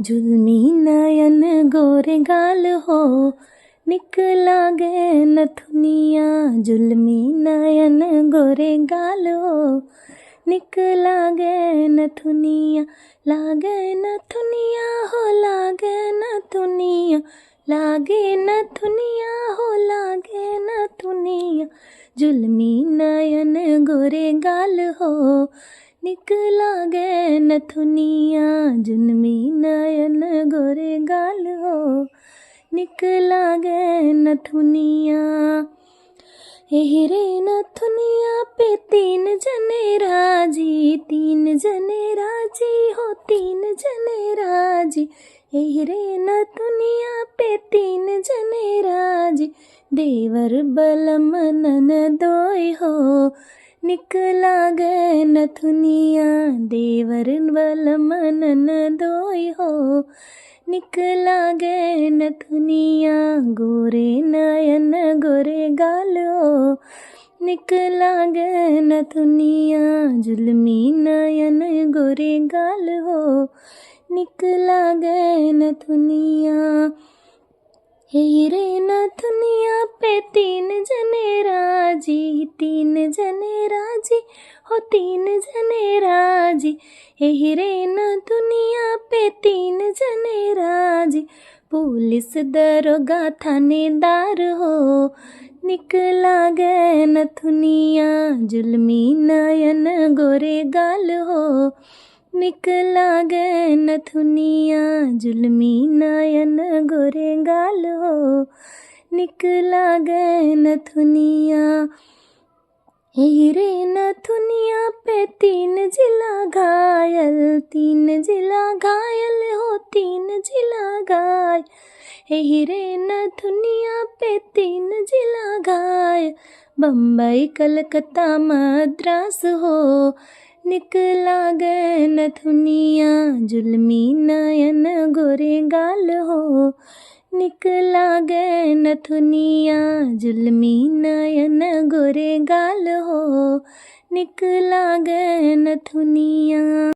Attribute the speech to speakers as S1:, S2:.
S1: जुल्मी नयन गोरे गाल हो, निक लागे नथुनिया। जुल्मी नयन गोरे गाल हो, निक लागे नथुनिया। लागे नथुनिया हो लागे नथुनिया, लागे नथुनिया हो लागे नथुनिया। जुल्मी नयन गोरे गाल हो, निक लागे नथुनिया। जुल्मी नयन गोरे गाल हो, निक लागे नथुनिया। एही रे नथुनिया पे तीन जने राजी, तीन जने राजी हो तीन जने राजी। एही रे नथुनिया पे तीन जने राजी, देवर बलम ननदोय हो, निक लागे नथुनिया। देवर बलम ननदोय हो, निक लागे नथुनिया। गोरे नयन गोरे गाल हो, निक लागे नथुनिया। जुल्मी नयन गोरे गाल हो, निक लागे नथुनिया। हे रे नथुनिया पे तीन जने राजी, तीन जने राजी हो तीन जने राजी। हे रे नथुनिया पे तीन जने राजी, पुलिस दरोगा थानेदार हो, निक लागे नथुनिया। जुल्मी नयन गोरे गाल हो, निक लागे नथुनिया। जुल्मी नयन गोरे गाल हो, निक लागे नथुनिया। हे रे नथुनिया पे तीन जिला घायल, तीन जिला घायल हो तीन जिला घायल। हे रे नथुनिया पे तीन जिला घायल, बम्बई कलकत्ता मद्रास हो, निक लागे नथुनिया। जुल्मी नयन गोरे गाल हो, निक लागे नथुनिया। जुल्मी नयन गोरे गाल हो, निक लागे नथुनिया।